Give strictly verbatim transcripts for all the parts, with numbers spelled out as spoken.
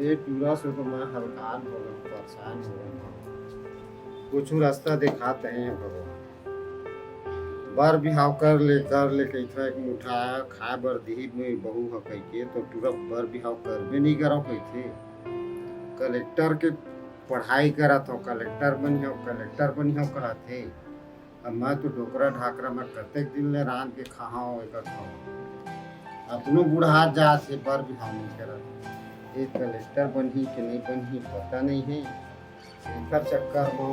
ये टूरा से तो मैं हलकान हो गया, परेशान हो गया। कुछ रास्ता दिखाते हैं भगवान। बर बिहाव कर ले, कर ले, कहिथे एक मुठा खाए बर दिही में बहू ह कहिके, तो टूरा बर बिहाव करबे नहीं करो कहिथे। कलेक्टर के पढ़ाई करत हो, कलेक्टर बनिहो, कलेक्टर बनिहो कहत हे। अब मैं तो डोकरा ढाकरा में कतेक दिन ले रांध के खाहूं, एकर खाहूं। अपनो बुढ़ा जात हे, बर बिहाव नहीं करत। ये कलेक्टर बनही कि नहीं बनही, पता नहीं है। एकर चक्कर में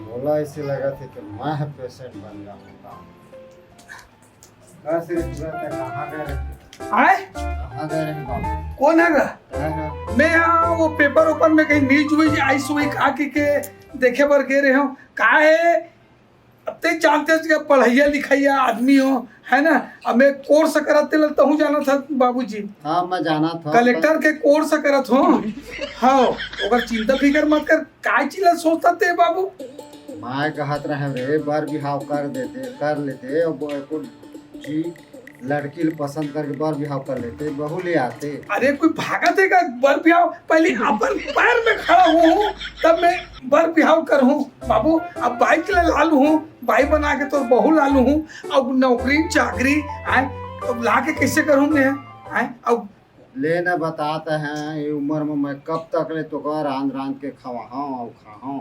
मोला ऐसे लगत है कि मैं पेशेंट बन जाऊँ का। का श्री पूरा तक कहाँ गए रहे? आए? कहाँ गए रहे बाबू? कौन है गा? कहाँ है? मैं यहाँ वो पेपर ओपर में कहीं न्यूज व्यूज आई सुई का की के देखे बर गए रहे हूँ। का है? अब ते जानते हो कि पढ़ैया लिखैया आदमी हो, है ना? अब मैं कोर्स करत तेला तहूँ जानत हस बाबूजी। हाँ, मैं जानत हूँ। कलेक्टर के कोर्स करत हो। हाँ, ओकर चिंता फिकर मत कर। काय चीज ला सोचत ते बाबू? मैं कहत रहे रे, बर बिहाव कर देते, कर लेते, अब एको जी लड़की ल पसंद करके बर बिहाव कर लेते, बहू ले आते। अरे कोई भागत है का बर बिहाव? पहले अपन पैर में खड़ा हूँ, तब मैं बर बिहाव कर हूँ बाबू। अब बाइक ला लालू हूँ, बाई बना के तो बहू लालू हूँ। अब नौकरी चाकरी आए, अब ला के कैसे करूँ मैं? आए अब लेना बताते हैं, ये उम्र में मैं कब तक ले तो रांध रांध के खवाहूँ और खाहूँ?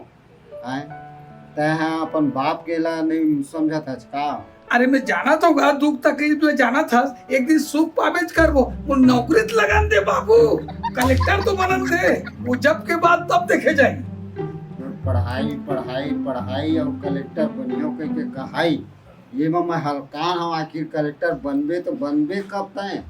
हैं? तैं ह अपन बाप के ला नहीं समझत हस का? अरे मैं जानत हूँ गा, दुख तकलीफ ले जानत हस, एक दिन सुख पाबेच करबो। वो नौकरी त लगन दे बाबू, कलेक्टर तो बनन दे, वो जब के बाद तब देखे जाए। पढ़ाई, पढ़ाई, पढ़ाई और कलेक्टर बनियो कह के कहाई, ये में मैं हलकान हूँ। आखिर कलेक्टर बनबे तो बनबे कब तैं?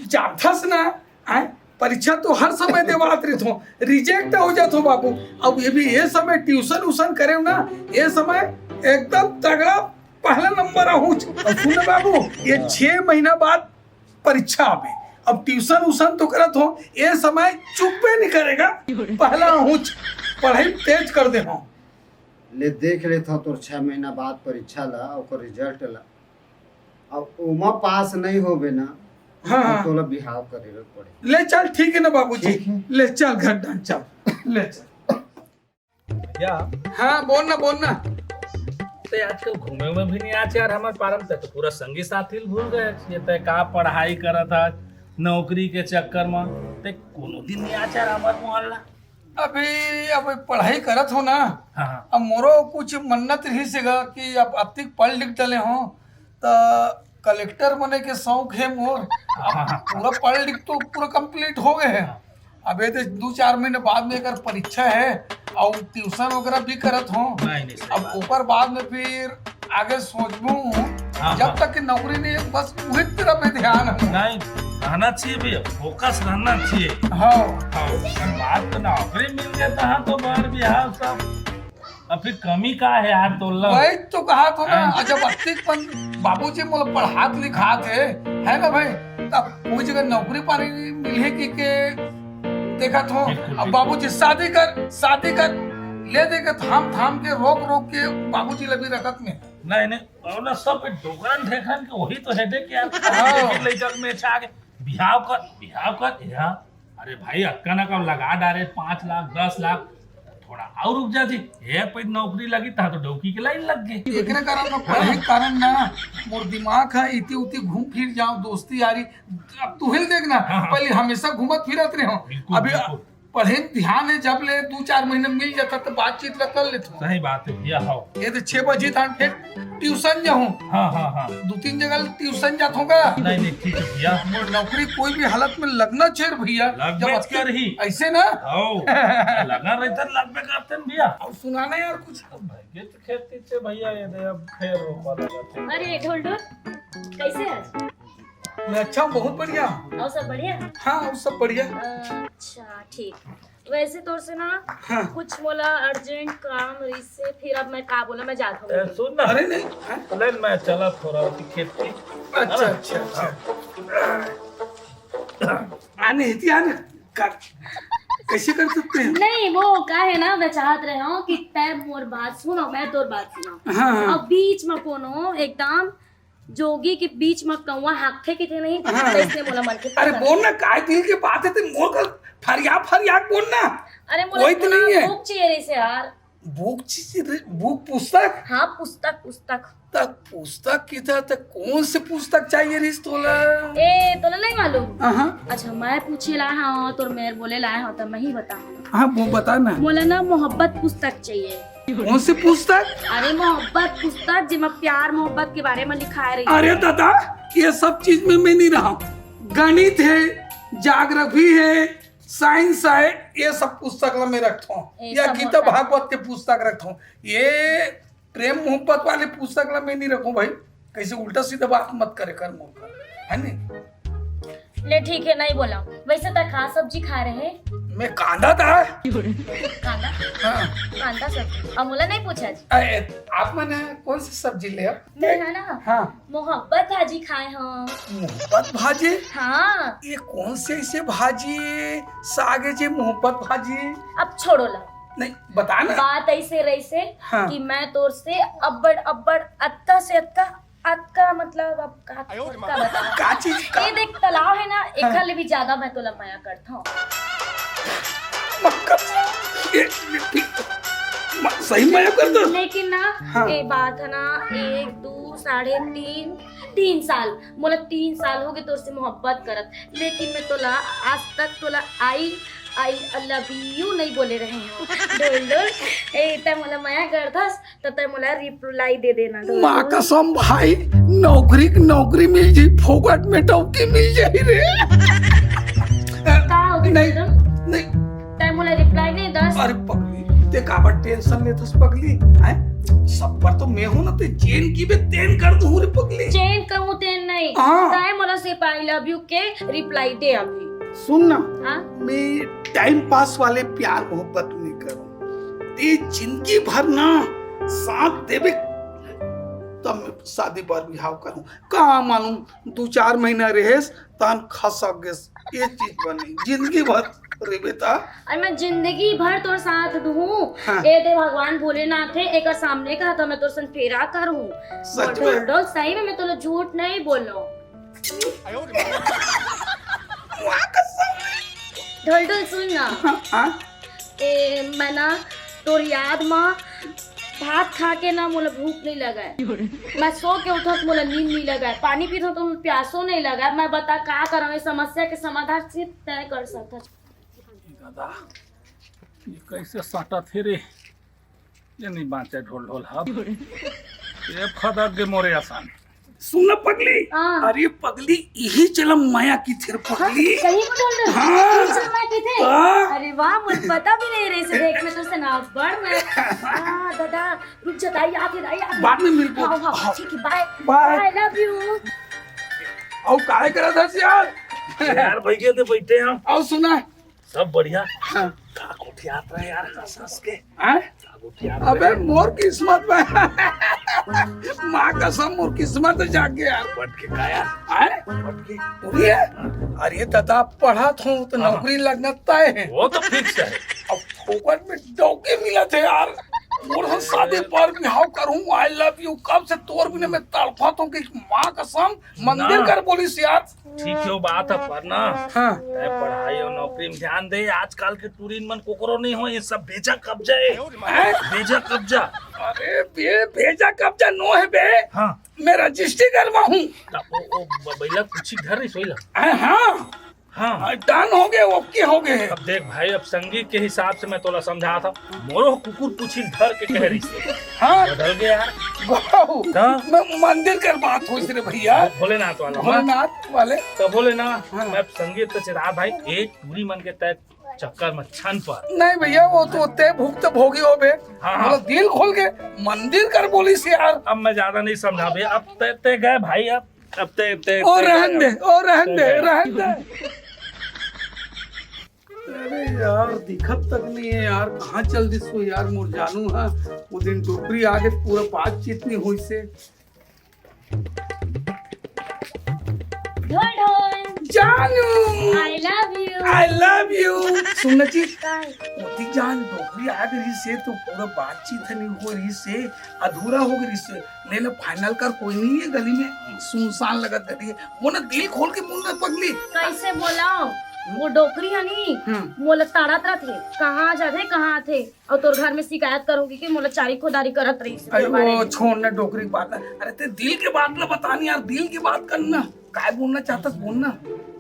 जानथस ना, आए, परीक्षा तो हर समय देवात रहिथो, रिजेक्ट हो जाथो बाबू। अब ये भी ये समय ट्यूशन उशन करे ना, ये समय एकदम तगड़ा पहला नंबर आहूच। और सुन बाबू, ये छह महीना बाद परीक्षा आवे। अब ट्यूशन उशन तो करत हो, ये समय चुपे नहीं करेगा, पहला आहूच, पढ़ाई तेज कर दे हो। ले देख लेत हो तोर छह महीना बाद परीक्षा ला, ओकर रिजल्ट ला। अब ओमा पास नहीं होबे ना, हाँ, तो हाँ। तोला बिहाव करे ला पड़े। ले चल, ठीक है ना बाबूजी, ठीक है। ले चल घर डान चल, ले चल। भैया। हाँ, बोल ना, बोल ना। ते आजकल घूमे में भी नहीं आच यार, हमारे पारम ते तो पूरा संगी साथी ल भूल गए। ये ते का पढ़ाई करत हस, नौकरी के चक्कर में ते कोनो दिन नहीं आच यार हमारे मोहल्ला। अभी, अभी पढ़ाई करत हो ना, हाँ, हाँ। अब मोरो कुछ मन्नत रहिस हे गा कि अब अतिक पढ़ लिख डले हो, त कलेक्टर बने के शौक है मोर। अब हाँ, हाँ। पूरा पढ़ लिख तो पूरा कंप्लीट हो गए है। हाँ। अब ये तो दू चार महीने बाद में एकर परीक्षा है, और ट्यूशन वगैरह भी करत हो। नहीं, नहीं, सही अब बात। ओकर बाद में फिर आगे सोचबू, हाँ, जब हाँ। तक कि नौकरी नहीं है, बस उही तरफ ही ध्यान है। नहीं, रहना चाहिए भैया, फोकस रहना चाहिए। हाँ। हाँ, अगर बात तो नौकरी मिल जाता है तो बर बिहाव सब, अब फिर कमी का है यार तोला? वही तो कहा था ना, हाँ। जब अतिक पन बाबूजी मोला पढ़ात लिखात है, है ना भाई, तब कोई जगह नौकरी पानी मिले कि के देखत हो। बिल्कुल, अब बिल्कुल। बाबूजी शादी कर, शादी कर, ले दे के थाम थाम के, रोक रोक के बाबूजी लभी रखत में। नहीं, नहीं, और ना सब डोकरन ढेकरन के वही तो हेडेक यार। हाँ। लेकिन लइका में छा के बिहाव कर, बिहाव कर, या, अरे भाई, अक्का ना कब लगा डारे पाँच लाख, दस लाख, थोड़ा और रुक जाती। ये पे नौकरी लगी, ता तो डौकी के लाइन लग गई। एकरे कारण ना, पढ़े के कारण ना, मोर दिमाग है, इति उति घूम फिर जाओ, दोस्ती यारी। अब तू ही देख ना, हाँ, हाँ। पहले हमेशा घूमत फिरत रहे हो। बिल्कुल, अभी बिल्कुल। पढ़े में ध्यान है, जब ले दू चार महीने मिल जाता तो बातचीत ला कर लेते हो। सही बात है भैया, हाँ। ये तो छह बजे था, फिर ट्यूशन जाऊँ। हाँ, हाँ, हाँ। दू तीन जगह ट्यूशन जात होगा। नहीं, नहीं, ठीक है भैया। मोर नौकरी कोई भी हालत में लगना चाहिए भैया। लगबे जब कर ही। ऐसे ना? आओ। लगा रहे तो लगबे करते हैं भैया। और सुनाना यार कुछ। अब भाई, ये तो खेती से भैया, ये दे अब फेर रोपा लगा थे। अरे ढोलढोल, कैसे है? मैं अच्छा हूँ, बहुत बढ़िया। और सब बढ़िया? हाँ, और सब बढ़िया। अच्छा, ठीक। वैसे तोर से ना, हाँ। कुछ मोला अर्जेंट काम रहिस से, फिर अब मैं का बोला, मैं जात हूँ। ए, सुन ना। अरे नहीं, हाँ? ले, मैं चला थोड़ा ओती खेती। अच्छा, है ना? अच्छा, अच्छा। हाँ। आने हिती आने कर, कैसे कर सकते हैं? नहीं, वो का है ना, मैं चाहत रहे हूँ कि तै मोर बात सुनो, मैं तोर बात सुनो। हाँ, हाँ। अब बीच में कोनो एकदम जोगी के बीच म कौवा हाँकथे किथे नहीं, हाँ। तइसने मोला मन के अरे पसंद। बोल ना, काय दिल के बात हे ते मोर कर फरिया फरिया बोल ना। अरे मोला कोई तो थोड़ा नहीं है। बुक चाहिए रहिसे यार। बुक चाहिए रे, बुक पुस्तक? हाँ, पुस्तक, पुस्तक। तक पुस्तक किथे त कौन से पुस्तक चाहिए रहिस तोला? ए, तोला नहीं मालूम? हाँ। अच्छा, मैं पूछे लाए हँव, तोर मेर बोले लाए हँव, त मैं ही बताहूँ। हाँ, वो बता ना। मोला ना मोहब्बत पुस्तक चाहिए। कौन से पुस्तक? अरे मोहब्बत पुस्तक, जेमा प्यार मोहब्बत के बारे म लिखाए रहिथे। अरे दादा, ये सब चीज में मैं नहीं रहा। गणित हे, ज्योग्राफी हे, साइंस हे, ये सब पुस्तक ला मैं रखथों। ए, या सब गीता होता है। भागवत के पुस्तक रखथों। ये प्रेम मोहब्बत वाले पुस्तक ला मैं नहीं रखूं भाई। कइसे उल्टा सीधा बात मत करे कर मोर कर, है नी? ले ठीक हे, नहीं बोला। वइसे त का सब्जी खाए रहे? मैं कांदा था। कांदा? हाँ। कांदा सब्जी। अब मोला नहीं पूछा जी। अरे, आप मने कौन सी सब्जी ले आप? मैं है ना, हाँ। मोहब्बत भाजी खाए हँव। मोहब्बत भाजी? हाँ। ये कौन से ऐसे भाजी, साग हे जे मोहब्बत भाजी? अब छोड़ो ला। नहीं, बता ना। बात ऐसे रहिसे हाँ। कि मैं तोर से अब्बड़, अब्बड़, अत्ता से अत्ता, अतका मतलब अब का, का बताऊँ? का चीज का? ये देख, तालाब हे ना, हाँ। एखर ले भी ज्यादा मैं तोला मया करथँव। मक्का, ये, ये, म-, सही मया करथँव। लेकिन ना, हाँ। ये बात हे ना, एक, दू, साढ़े तीन, तीन साल, मोला तीन साल होगे तोर से मोहब्बत करत, लेकिन मैं तोला आज तक तोला I, I love you नहीं बोले रहे हँव। डोल डोल, ए, तैं मोला मया करथस, त तैं मोला रिप्लाई दे देना। माँ कसम भाई, नौकरी के नौकरी मिल जाही, फोकट में डौकी मिल जाही रे। का होगे नहीं, तुम? नहीं। तैं मोला रिप्लाई नहीं दस। अरे पगली, तैं काबर टेंशन लेथस पगली? हैं? सब पर तो मैं हूँ ना, तैं जेन कहिबे तेन कर दूँ रे पगली। जेन कहूँ तेन नहीं। हाँ। तैं मोला सिर्फ I love you के रिप्लाई दे अभी। सुन ना, हाँ? मैं टाइम पास वाले प्यार मोहब्बत नहीं करूँ। तैं जिंदगी भर ना साथ देबे, तब मैं शादी बर बिहाव करूँ। का मालूम, दू चार महीना रहेस, तहन खसक गेस। ये चीज बनी, जिंदगी भर रहिबे त। अरे, मैं जिंदगी भर तोर साथ दूँ। हाँ। ए दे भगवान भोलेनाथ हे, एकर सामने कहा त मैं तोर संग फेरा करूँ। सच में? डोल डोल, सही में मैं तोला झूठ नहीं बोलँव। वाह, कसम। ढोल ढोल सुन ना। हाँ, हाँ। ए, मैं ना तोर याद म भात खा के ना मोला भूख नहीं लगय। मैं सो के उठत मोला नींद नहीं लगय, पानी पीथँव त मोला प्यासो नहीं लगय। मैं बता का करँव, ये समस्या के समाधान सिर्फ तैं कर सकथस। दादा, ये कइसे सटत हे रे? ये नहीं बाँचे ढोल ढोल हब। ये फदक गे मोरे असन। सुन ना पगली। हाँ। अरे पगली, इही चलम मया किथे रे पगली। सही में ढोल ढोल? हाँ। इही चलम मया किथे? हाँ। अरे वाह, मोला पता भी नहीं रहिसे, देख मैं तोर से ना बड़ मैं। हाँ, दादा, रुक जा, दाई, आगे, दाई, आगे। बाद में मिलबो। हाँ, हाँ, हाँ। ठीक हे, bye। Bye। I love you। अउ काय करत हस यार? यार, भैया, ते बैठे हैं। अउ सुना, सब बढ़िया। हाँ। का गोठियात रहे यार, हंस हंस के। हाँ? का गोठियात अबे, रहे? मोर किस्मत में। माँ कसम, मोर किस्मत जाग गया यार। पट के का यार? हाँ? पट के। अरे, अरे दादा, पढ़त हँव त हाँ। नौकरी लगना तय हे। वो तो fix हे। अब फोकट में डौकी मिलत हे यार। मोर हर शादी बर बिहाव करूँ, I love you। कब से तोर बिना मैं तड़फत हँव कि माँ कसम, मंदिर ना। कर बोलिस यार। ठीक हे, वो बात हे, पर ना, हाँ। तैं पढ़ाई अउ नौकरी में ध्यान दे। आजकल के टूरी मन कोकरो नहीं हो, ये सब भेजा कब्जा हे। हैं? भेजा कब्जा। अरे बे, भेजा कब्जा नो हे बे। हाँ। मैं रजिस्ट्री करवाहूँ। त वो, वो ब-, बइला कुछ घर नहीं सोइला। हैं, हाँ। हाँ। हाँ, done होगे, OK होगे। अब देख भाई, अब संगी के हिसाब से मैं तोला समझात हँव। मोरो कुकुर पूछी धर के कहे रहिसे। हाँ। बदल गया यार। बहू, हाँ। मैं मंदिर कर बात होइस रे भैया। भोलेनाथ वाला, हाँ। भोलेनाथ वाले। त भोलेनाथ, हाँ। मैं संगी तो चिरा भाई, एक टूरी मन के तय चक्कर में छन पर। नहीं भैया, वो तो तय भुक्तभोगी होबे। हाँ, हाँ। बोला, दिल खोल के मंदिर कर बोलिस यार। अब मैं ज्यादा नहीं समझा भैया, अब तय, तय गए भाई, अब अब ते, ते, ओ ते रहन दे, ओ रहन ते दे, गए। रहन दे। अरे यार, दिखत तक नहीं हे यार, कहाँ चल दिस वो यार, मोर जानू हा। वो दिन डोकरी आगे पूरा बातचीत नहीं होइसे। ढोल ढोल। जानू। I love you। I love you। सुन ना जी, ओती जान डोकरी आ गे रहिस हे, तो पूरा बातचीत ह नहीं हो रहिस हे, अधूरा हो गे रहिस हे। ले ना, final कर, कोई नहीं है गली में, सुनसान लगत गली है। वो ना, दिल खोल के बोल ना पगली। कैसे बोलाओ? वो डोकरी है नी, हम्म। मोला ताड़त रथे, कहाँ जाथे, कहाँ आथे, और तोर घर में शिकायत करोगी कि मोला चारी खोदारी करत रहिस हे अरे तोर बारे वो में। छोड़ ना डोकरी की बात ना। अरे ते दिल के बात ना बता नी यार, दिल की बात करना। काय बोलना चाहता, बोलना।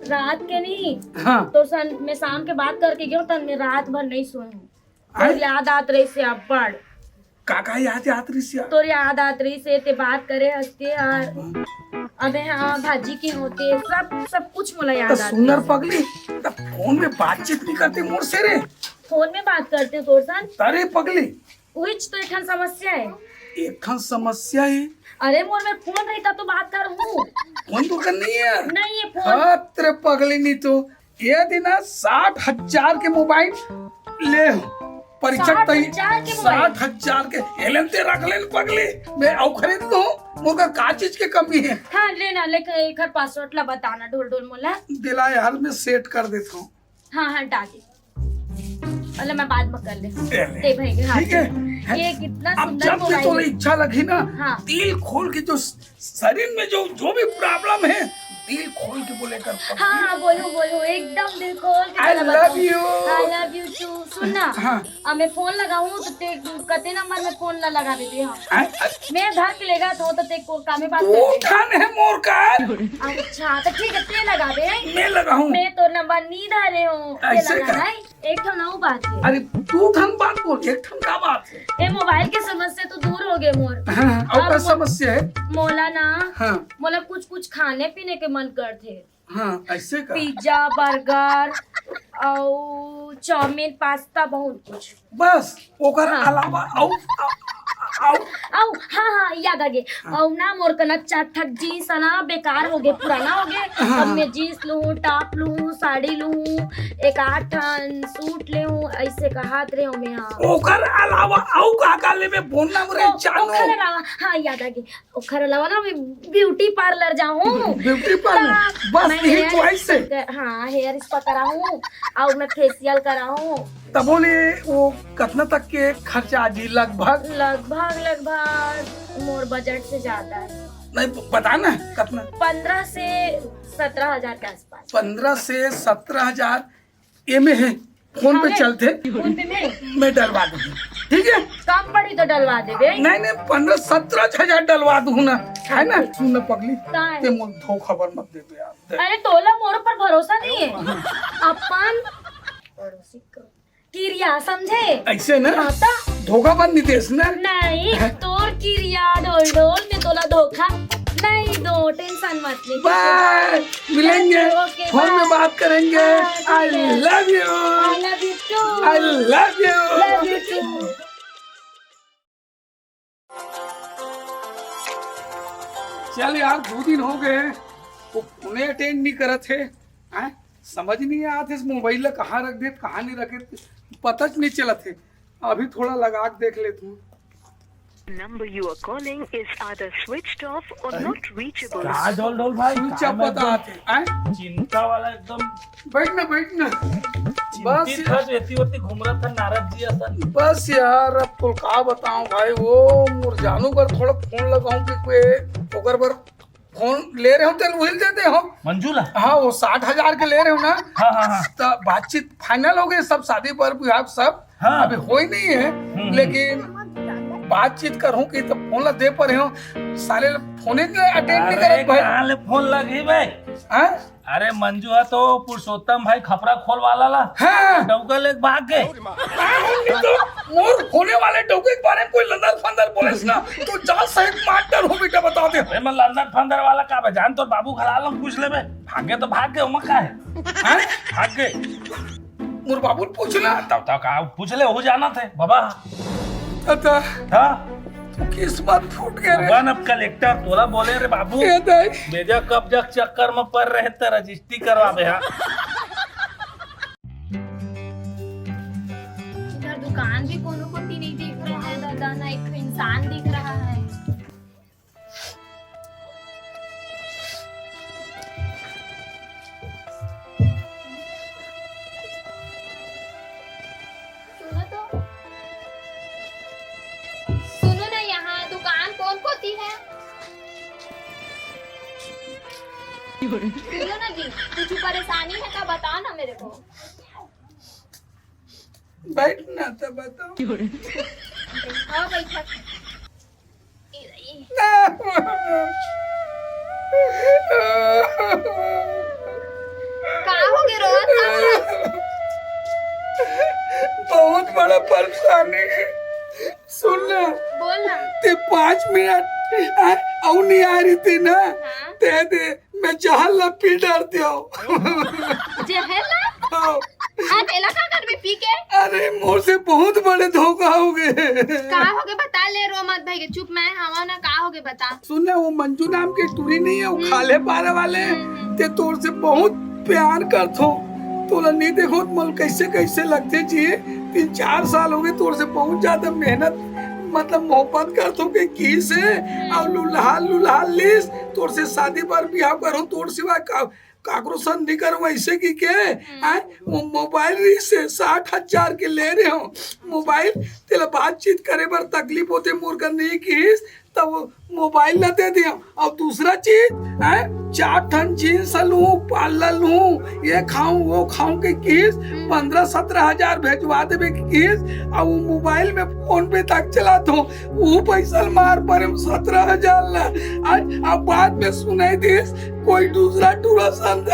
रात के नहीं, हाँ। तोर सन मैं शाम के बात करके गयो, तन मैं रात भर नहीं सोए हूँ। आय? तोर याद आत रहिस हे अब्बड़। का का याद आत रहिस हे? तोर याद आत रहिस हे, ते बात करे हंसते यार। अबे हाँ, भाजी के होते, सब, सब कुछ मोला याद त आत सुंदर रहिस हे। पगली, त फोन में बातचीत नहीं करते मोर से रे? फोन में बात करते तोर सन। अरे पगली। उहिच तो एक ठन समस्या है। एक ठन समस्या है? अरे मोर में फोन रहता तो बात कर हूँ। फोन तो कर नहीं है। नहीं है फोन। हाँ, तेरे पगली नहीं तो ये दिन ना साठ हजार के मोबाइल ले हो। परीक्षा साठ हजार के मोबाइल? साठ हजार के। एलन ते रख लेन पगली। मैं अउ खरीद लूँ। मोर का का चीज के कमी है? हाँ, लेना, लेके एकर password ला बताना, ढोल ढोल मोला। दिला यार, मैं set कर देता हूँ। हाँ, हाँ, डाल दे। मतलब मैं बाद में कर ले। ले, ले। दे भाई, हाँ, ठीक है। ये कितना अब सुंदर जब भी मोबाइल तो है। इच्छा लगी ना, हाँ। दिल खोल के जो शरीर में जो, जो भी problem है, दिल खोल के बोले कर। हाँ, हाँ, बोलूँ, बोलूँ, एकदम दिल खोल के I बोला love बताऊँ। You। I love you too। सुन ना, हाँ। अब मैं फोन लगाऊँ तो ते कते नंबर में फोन ला लगा देते हैं। हाँ? मैं धक लेगा तो, तो ते को कामे बात तू कर ले। ठान है मोर का। अच्छा, तो ठीक है, ते लगा दे। मैं लगाऊँ। मैं तो नंबर नहीं धरे हूँ। ऐसे लगा का? है। एक ठन अउ बात है। अरे, तू ठन बात बोल, एक ठन का बात है? ए, मोबाइल के समस्या तो दूर हो गए मोर। हाँ, अउ अब का मो-, समस्या है? मोला ना, हाँ। मोला कुछ, कुछ खाने पीने के मन करथे। हाँ, ऐसे का? पिज्जा, बर्गर, अउ चाउमीन, पास्ता, बहुत कुछ। बस, ओकर हाँ। अलावा अउ, अउ, अउ, अउ, हाँ, हाँ, याद आ गे। हाँ। अउ ना, मोर कना चार ठक जींस ना बेकार हो गे, पुराना हो गे। हाँ। अब मैं जींस लूँ, टॉप लूँ, साड़ी लूँ, एक आठ ठन सूट लेहूँ, ऐसे कहत रहे हूँ मैं, हाँ। ओकर अलावा अउ का का लेबे, बोल ना मोरे ओ-, जानू। ओकर अलावा, हाँ, याद आ गे। ओकर अलावा ना मैं ब्यूटी पार्लर जाहूँ। Beauty parlour? हाँ, बस मैं यही हेयर चॉइस है। स्पा कर-, हाँ, हेयर स्पा कराहूँ अउ मैं फेशियल कराहूँ। तबो ले वो कतना तक के खर्चा आ जी लगभग? लगभग, लगभग मोर बजट से ज्यादा है। नहीं, ब-, बता ना, कतना? पन्द्रह से सत्रह हजार के आसपास। पन्द्रह से सत्रह हजार एमे है, फोन पे हाँ, चलथे। फोन पे में? मैं डलवा दूंगी, ठीक है? कम पड़ी तो डलवा देबे। नहीं, नहीं, पन्द्रह सत्रह हजार डलवा दूं ना, है ना? सुन ना पगली, का है? ते मोर धोखा बर मत देबे यार। अरे तोला मोर ऊपर भरोसा नहीं है। अपन पड़ोसी को किरिया समझे? ऐसे ना? हाँ, तो? धोखा मत नहीं देस ना? नहीं, तोर किरिया डोल डोल में तोला धोखा नहीं दो, टेंशन मत ले। बाय, मिलेंगे, ओके, फोन में बाय। बात करेंगे। हाँ, ठीक है। I love you। I love you too। I love you। Love you too। चल यार, दो दिन हो गए, वो फोने अटेंड नहीं करत हे। हैं? समझ नहीं आत हे, इस मोबाइल ला कहाँ रख दे, कहाँ नहीं रखे, पता च नहीं चलत हे। अभी थोड़ा लगा के देख लेत हूँ। Number you are calling is either switched off or अरे? Not reachable। का डोल डोल भाई, स्विच ऑफ बता आते हैं। चिंता वाला एकदम। बैठ ना, बैठ ना। बस चिंतित यार। था, एती ओती घूम रहा था नारद जी असन। बस यार, अब तो का बताऊं भाई, वो मोर जानू बर थोड़ा फोन लगाऊं कि कोई ओकर बर फोन ले रहे हो, तेल वही दे दे हो। मंजू ला? हाँ, वो साठ हजार के ले रहे हो ना। हाँ, हाँ, हाँ। तो बातचीत फाइनल हो गई, सब शादी पर विवाह सब। हाँ। अभी हो ही नहीं है, हम्म। लेकिन बातचीत करूं कि तो फोन ला दे परे हो, साले फोन ही अटेंड नहीं अरे, करत भाई। कहाँ ले फोन लगी भाई? हाँ? अरे मंजू है तो पुरुषोत्तम भाई खपरा खोल वाला ला। हाँ। डौका लेके भाग गए। हाँ, उनकी तो मोर होने वाले डौके के बारे में कोई लंदर फंदर बोले ना, तो जा सही मार डाल हो बेटा, बता दे। अरे मैं लंदर फंदर वाला का बे, जान तो बाबू खलाल हम पूछ लेबे। भागे तो भाग गए, ओमा का है? हाँ? भाग गए। मोर बाबू पूछ ना। तब तक का पूछ ले, हो जाना थे बाबा। दादा। हाँ? तू किस्मत फूट गया रे। वन अब कलेक्टर तोला बोले रे बाबू। ये दाई। बेजा कब्जा चक्कर में पड़ रहे त रजिस्ट्री करवाबे हा। इधर दुकान भी कोनो कोती नहीं दिख रहा है दादा, ना एक ठो इंसान दिख रहा है। सुनो ना जी, कुछ परेशानी है तो बताओ ना मेरे को। बैठ ना तो बताओ। हाँ, बैठा। का हो गे रोवत का हो? बहुत बड़ा परेशानी है। सुन ना। बोल ना। ते पाँच मिनट, आ, अउ नहीं आ रही थी ना। हाँ। दे दे, मैं जहर ला पी डरते हो। जहर ला? हाँ। आ, तेला का करबे पी के? अरे, मोर से बहुत बड़े धोखा हो गए। का हो गे बता ले, रो मत भाई के, चुप मैं हवा ना, का हो गे बता। सुन ना, वो मंजू नाम के टूरी नहीं है, वो हम्म। खाल्हे पारा वाले, हम्म, हम्म। ते तोर से बहुत प्यार करथो। तोला नहीं देखो, मोल कैसे कैसे लगते जी। तीन चार साल हो गए, तोर से बहुत ज्यादा मेहनत, मतलब मोहब्बत करथो के की से, हम्म। और लुल्हा लुल्हा लिस, तोर से शादी बर बिहाव करो, तोर सिवाय का काकरो संग नहीं करो, ऐसे की के, हम्म। हैं? वो मोबाइल रही से साठ हजार के ले रहे हो, मोबाइल, तेला बातचीत करे बर तकलीफ होते, मोर कर नहीं किस, तब वो मोबाइल ला दे दिया। और दूसरा चीज, हैं? चार ठन जींस लूं, पार्लर लूं, ये खाऊं, वो खाऊं के किस, हम्म। पन्द्रह सत्रह हजार भेजवा देबे के किस, और वो मोबाइल में फोन पे तक चला दो, वो पैसा मार परे सत्रह हजार ला। आज अब बाद में सुनाई दिस, कोई दूसरा टूरा संग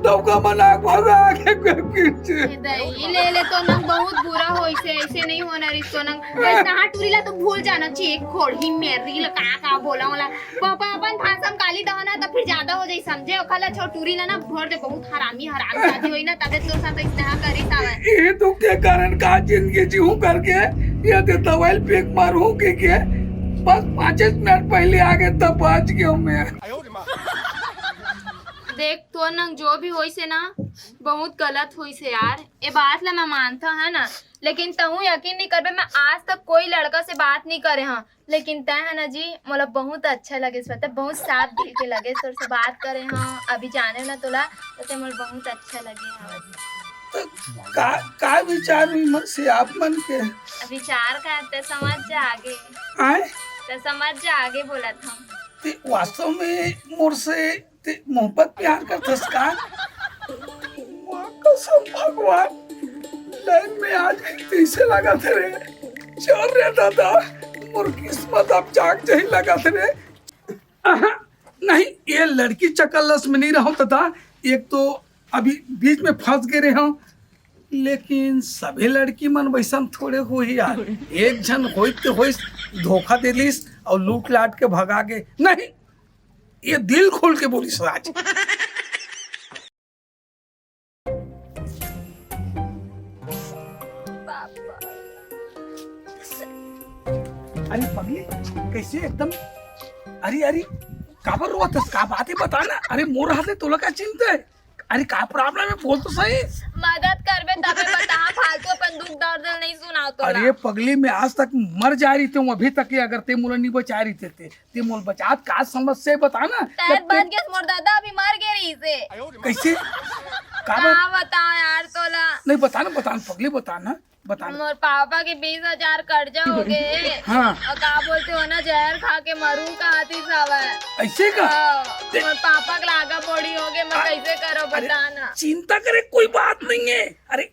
डौका मन आग भगा के कोई पीछे। ए दई, ले ले तो नंग बहुत बुरा होइसे, ऐसे नहीं होना रही तो नंग। बस नहा टूरी ला तो भूल जाना चाहिए, खोड़ही मेरी ला का का बोला होला। पापा अपन भाषा में गाली दहो ना तो फिर ज्यादा हो जाई समझे। ओखा ला छोड़ टूरी ला ना भर दे, बहुत हरामी हराम जाती होई ना, तबे तो सब इतना करी तावे। ये दुख के कारण का जिंदगी जीऊं करके, ये दे दवाई फेंक मारूं के, के बस पाँच मिनट पहले आगे तब बाज गया मैं। देख, तोर नंग जो भी होइस हे ना, बहुत गलत होइस हे यार। ए बात ला मैं मानथव, है ना, लेकिन तहूँ यकीन नहीं करबे, मैं आज तक कोई लड़का से बात नहीं करे हंव, लेकिन तैं है ना जी, मोला बहुत अच्छा लगे, पता, बहुत साफ दिल के लगे, तोर से बात करे हंव, अभी जाने ना तोला, तो तैं मोला बहुत अच्छा लगे हवस। तो का, का विचार विमर्श हे आप मन के? विचार का, तैं समझ जा आगे। आय? तैं समझ जा आगे, बोलत हंव। ते वास्तव में मोर से ते मोहब्बत प्यार करथस का? माँ कसम भगवान, लाइन में आ जाए तइसे लगत रे। चल रे दादा, मोर किस्मत अब जाग जाही लगत रे। अहा, नहीं, ये लड़की चक्कर लस में नहीं रहूं दादा। एक तो अभी बीच में फंस गए रहे हंव, लेकिन सभी लड़की मन वैसन थोड़े होही यार। एक झन होई ते होइस, धोखा दे लिस और लूट लाट के भगा गे। नहीं, ये दिल खोल के बोलिस आज। अरे पगली, कैसे एकदम, अरे, अरे, काबर रोवत हस? का बात हे, बता ना। अरे मोर हाथ हे, तोला का चिंता हे? अरे का problem हे, बोल तो सही। मदद करबे तबे बता, फालतू अपन दुख दर्द नहीं सुनाओ तोला। अरे पगली, मैं आज तक मर जा रही थी, अभी तक ये अगर ते मोला नहीं बचा रही थे, ते, ते मोल बचात का समस्या हे, बता ना। तैं जब ते बच गेस मोर दादा, अभी मर गे रही से। कैसे? का बात? का बताओ यार तोला। नहीं, बता ना, बता ना पगली, बता ना। बता ना। मोर पापा के बीस हजार कर्जा हो गे। हाँ। और का बोलते हो ना, जहर खा के मरू का आतिस हवय। ऐसे का? हाँ, ते- मोर पापा के लागा बड़ी हो गे, मैं आ- कैसे करो अरे, बता ना। चिंता करे कोई बात नहीं है। अरे,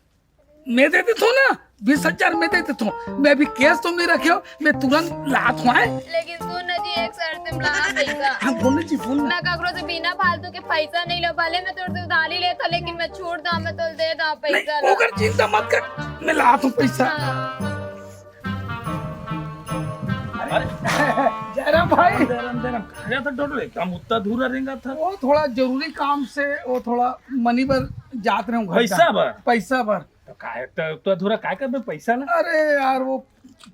मैं दे देता हूँ ना, बीस हजार मैं दे देता हूँ। मैं अभी cash तो नहीं रखे हो, मैं तुरंत लात हूँ, आए। लेकिन सुन ना जी, एक शर्त से मिला पैसा। हाँ, बोल ना जी, बोल ना। मैं ककरो से बिना फालतू के पैसा नहीं लो, भले मैं तोर से उधारी लेता, लेकिन मैं छोड़ दा, मैं तोल दे दा नहीं, पैसा ला। ओकर चिंता मत कर, मैं लात हूँ पैसा। हाँ। अरे, जयराम भाई। जयराम, जयराम। कहाँ गया था टोटो? एकदम उत्ता धूरा रेंगा था। वो थोड़ा जरूरी काम से, वो थोड़ा money बर जात रहे हूँ घर पैसा का। बर? पैसा बर। तो काय, तो, तो अधूरा काय करबे पैसा ला? अरे यार, वो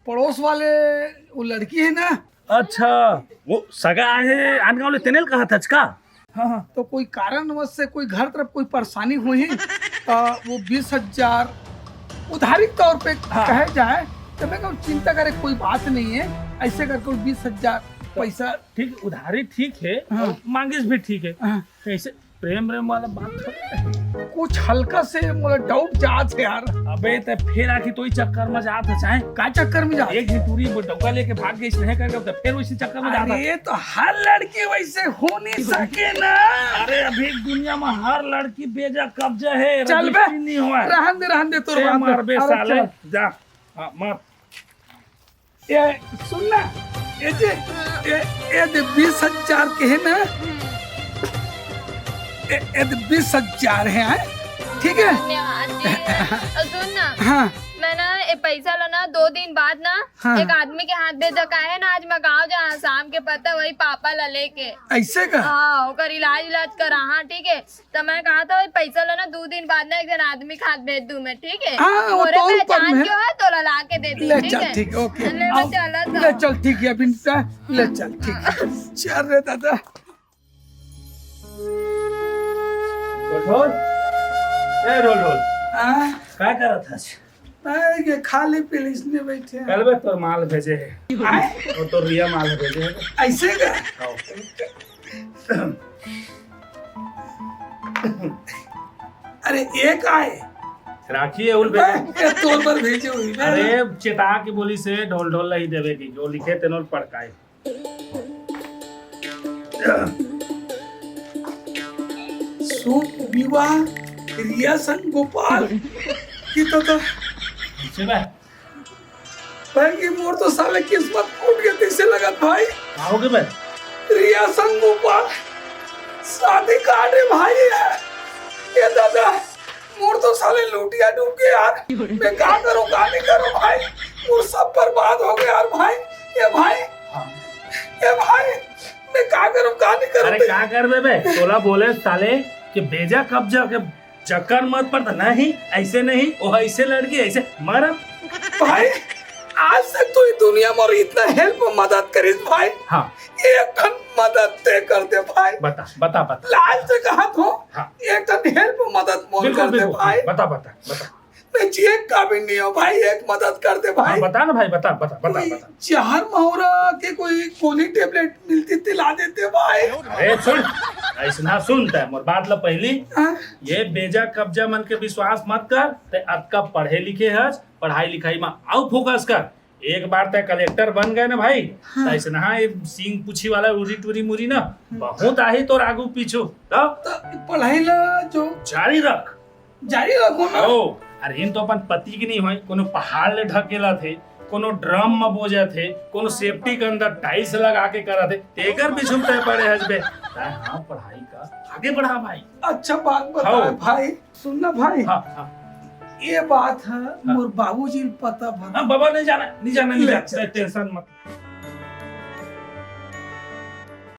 पड़ोस वाले, वो लड़की है ना। अच्छा, वो सगा आहे, आन गाँव ले तेनेल कहा था का? हाँ, हाँ, तो कोई कारणवश से कोई घर तरफ कोई परेशानी हुई, तो वो बीस हजार उधारी के तौर पे हाँ। कहे जाए, तो मैं कहूँ, चिंता करे कोई बात नहीं है, ऐसे करके वो बीस हजार तो पैसा। ठीक, उधारी ठीक है, हाँ। और मांगिस भी ठीक है। हाँ। कैसे प्रेम प्रेम वाला बात थोड़ी है। कुछ हल्का से मोला डाउट जात हे यार। अबे, ते फेर आके तोही चक्कर में जात हे, चाहे का चक्कर में जात? एक दिन टूरी डौका लेके भाग गई, नहीं करके, ते फेर उसी चक्कर में जात हे। अरे, तो हर लड़की वैसे हो नहीं सके ना। अरे, अभी दुनिया में हर लड़की बेजा कब्जा हे, चल बे, रजिस्ट्री नहीं हुआ है। रहन दे, रहन दे, तोर ए, बात मार बे अरे, साले, चल। जा। हाँ, मार। ए, सुन ना, ए जे, ए, ए दे बीस हजार के हे ना? ए, ए दे बीस हजार हे, आय? ठीक हे? धन्यवाद जी। अउ सुन ना, हाँ। मैं ना ए पैसा ला ना दो दिन बाद ना हाँ। एक आदमी के हाथ भेजा का हे ना, आज मैं गाँव जा, शाम के पता वही पापा ला लेके। ऐसे का? हाँ, ओकर इलाज इलाज करा, हाँ, ठीक हे। त मैं कहा था, वही पैसा ला ना, दो दिन बाद ना एक जन आदमी के हाथ भेज दूं मैं, ठीक हे? हाँ, वो मोरे तो ऊपर पहचान में। के हो, तोला ला के दे दी, ले ठीक चल, हे? ठीक, ओके। ले, आओ, मैं चला ले था। चल, ठीक हे, अभी ले चल, ठीक हे। चल रे दादा। ढोल, ए ढोल ढोल। हाँ? का करत हस? अरे, ये खाली पुलिस में बैठे हैं। कल बे तोर माल भेजे हे। आय? वो तोर रिया माल भेजे हे। ऐसे का? हाँ। अरे, एक आय। राखी हे, उल भेजे। ए, तोर पर भेजे हुई मैं। अरे, चेता के बोली से ढोल ढोल नहीं देवे की, जो लिखे तेनोल पड़काए। शुभ विवाह रिया संग गोपाल। ये तो, तो सुना? भाई, ये मोर तो साले किस्मत फूट गए, तैसे लगत भाई। का हो गए भाई? रिया संग गोपाल शादी कार्ड हे भाई। ये दादा, मोर तो साले लुटिया डूब गए यार। मैं का करूं, का नहीं करूं भाई? मोर सब बर्बाद हो गए यार भाई। ये भाई, हाँ। ये भाई, मैं का करूं, का नहीं करूं? अरे का करबे बे? तोला बोले साले कि बेजा कब्जा के चक्कर मत पड़, नहीं, ऐसे नहीं, वो ऐसे लड़की, ऐसे मरम। भाई, आज तक तो ये दुनिया में इतना help मदद करिस भाई। हाँ। एक ठन मदद ते कर दे भाई। बता, बता, बता। लाज से कहा तो, हाँ। एक ठन help मदद मोर बिल्कुल, कर दे बिल्कुल। भाई। बता, बता, बता। मैं जिए काबिल नहीं हूँ भाई, एक मदद कर दे भाई। हाँ, बता ना भाई, बता, बता, बता, कोई बता। जहर महुरा के कोई गोली tablet मिलती, दिला देते भाई। अरे सुन, ऐसना सुन तै मोर बात ला पहली। हाँ? ये बेजा कब्जा मन के विश्वास मत कर, तै अतका पढ़े लिखे हस, पढ़ाई लिखाई में आउ focus कर। एक बार तै कलेक्टर बन गए ना भाई, हाँ। तो ऐसना ये सींग पूछी वाला उरी टूरी मुरी ना, हम्म। बहुत आही तोर आगू पीछू। तो तो पढ़ाई ला जो जारी रख। जारी रखो ना। ओ, अरे इन तो अपन पति के नहीं होय, कोनो पहाड़ ले ढकेला थे, कोनो ड्रम में बोजा थे, कोनो सेफ्टी के अंदर टाइल्स लगा के करा थे, तेकर पीछू तै पड़े हस बे। तै हाँ, पढ़ाई का आगे बढ़ा भाई। अच्छा बात बता हाँ। भाई, सुन ना भाई। हाँ, हाँ। ये बात है, हाँ। मोर बाबूजी पता भर। हाँ, बाबा नहीं जाना, नहीं जाना, नहीं ले जाना, चल। टेंशन मत।